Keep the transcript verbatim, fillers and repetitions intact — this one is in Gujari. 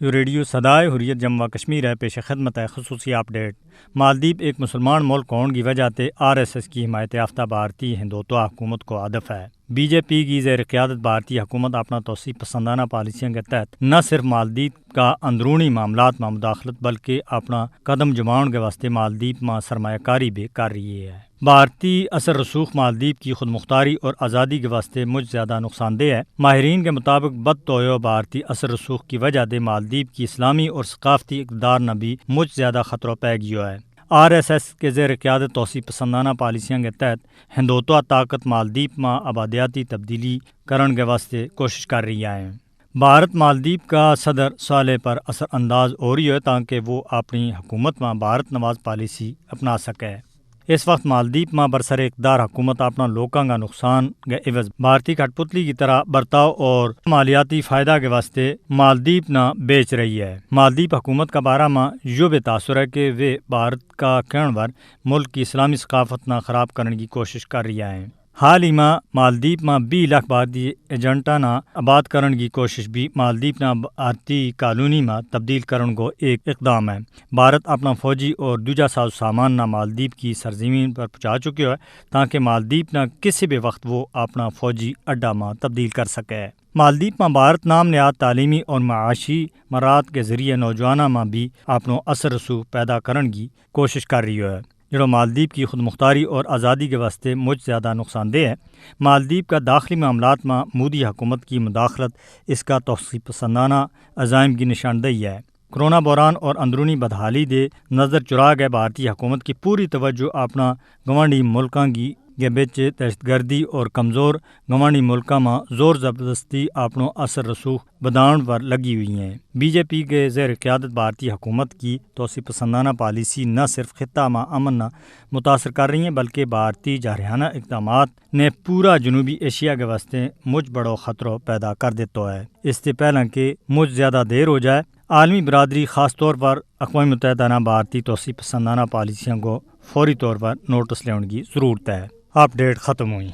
یوہ ریڈیو سدائے حریت جموں و کشمیر ہے، پیش خدمت ہے خصوصی اپ ڈیٹ۔ مالدیپ ایک مسلمان ملک ہون کی وجہ تے آر ایس ایس کی حمایت یافتہ بھارتی ہندوتوا حکومت کو ہدف ہے۔ بی جے پی کی زیر قیادت بھارتی حکومت اپنا توسیع پسندانہ پالیسیاں کے تحت نہ صرف مالدیپ کا اندرونی معاملات ما مداخلت بلکہ اپنا قدم جماؤن کے واسطے مالدیپ ما سرمایہ کاری بھی کر رہی ہے۔ بھارتی اثر رسوخ مالدیپ کی خود مختاری اور آزادی کے واسطے مچ زیادہ نقصان دہ ہے۔ ماہرین کے مطابق بد تویو بھارتی اثر رسوخ کی وجہ دے مالدیپ کی اسلامی اور ثقافتی اقدار نا بھی مچ زیادہ خطرو پے گیو ہے۔ آر ایس ایس کے زیر قیادت توسیع پسندانہ پالیسیاں کے تحت ہندوتوا طاقت مالدیپ ما آبادیاتی تبدیلی کرن کے واسطے کوشش کر رہی ہے۔ بھارت مالدیپ کا صدر صالح پر اثر انداز ہو رہی ہے تاکہ وہ اپنی حکومت ما بھارت نواز پالیسی اپنا سکے۔ اس وقت مالدیپ ما برسر اقدار حکومت اپنا لوکاں کا نقصان کے عوض بھارتی کھٹ پتلی کی طرح برتاؤ اور مالیاتی فائدہ کے واسطے مالدیپ نا بیچ رہی ہے۔ مالدیپ حکومت کا بارہ ما یوہ بھی تاثر ہے کہ وہ بھارت کا کہن ور ملک کی اسلامی ثقافت نا خراب کرن کی کوشش کر رہی ہے۔ حال ہی ما مالدیپ ما بیس لکھ بھارتی ایجنٹاں نا آباد کرن کی کوشش بھی مالدیپ نا بھارتی کالونی ما تبدیل کرن کو ایک اقدام ہے۔ بھارت اپنا فوجی اور دوجا ساز و سامان نا مالدیپ کی سرزمین پر پہنچا چکیو ہے تاکہ مالدیپ نا کسی بھی وقت وہ اپنا فوجی اڈا ما تبدیل کر سکے۔ مالدیپ ما بھارت نام نہاد تعلیمی اور معاشی مرات کے ذریعے نوجواناں ما بھی اپنو اثر رسوخ پیدا کرن کی کوشش کر رہیو ہے، جڑو مالدیپ کی خود مختاری اور آزادی کے واسطے مچ زیادہ نقصان دہ ہے۔ مالدیپ کا داخلی معاملات ما مودی حکومت کی مداخلت اس کا توسیع پسندانہ عزائم کی نشاندہی ہے۔ کرونا بحران اور اندرونی بدحالی دے نظر چرا گئے بھارتی حکومت کی پوری توجہ اپنا گوانڈی ملکاں کی کے بچ دہشت گردی اور کمزور گوانڈی ملکاں ما زور زبردستی اپنو اثر رسوخ بدھان پر لگی ہوئی ہیں۔ بی جے پی کے زیر قیادت بھارتی حکومت کی توسیع پسندانہ پالیسی نہ صرف خطہ ما امن نا متاثر کر رہی ہیں بلکہ بھارتی جارحانہ اقدامات نے پورا جنوبی ایشیا کے واسطے مچ بڑو خطرو پیدا کر دیتو ہے۔ اس تے پہلاں کہ مچ زیادہ دیر ہو جائے، عالمی برادری خاص طور پر اقوام متحدہ نا بھارتی توسیع پسندانہ پالیسیاں کو فوری طور پر نوٹس لیون کی ضرورت ہے۔ اپ ڈیٹ ختم ہوئی۔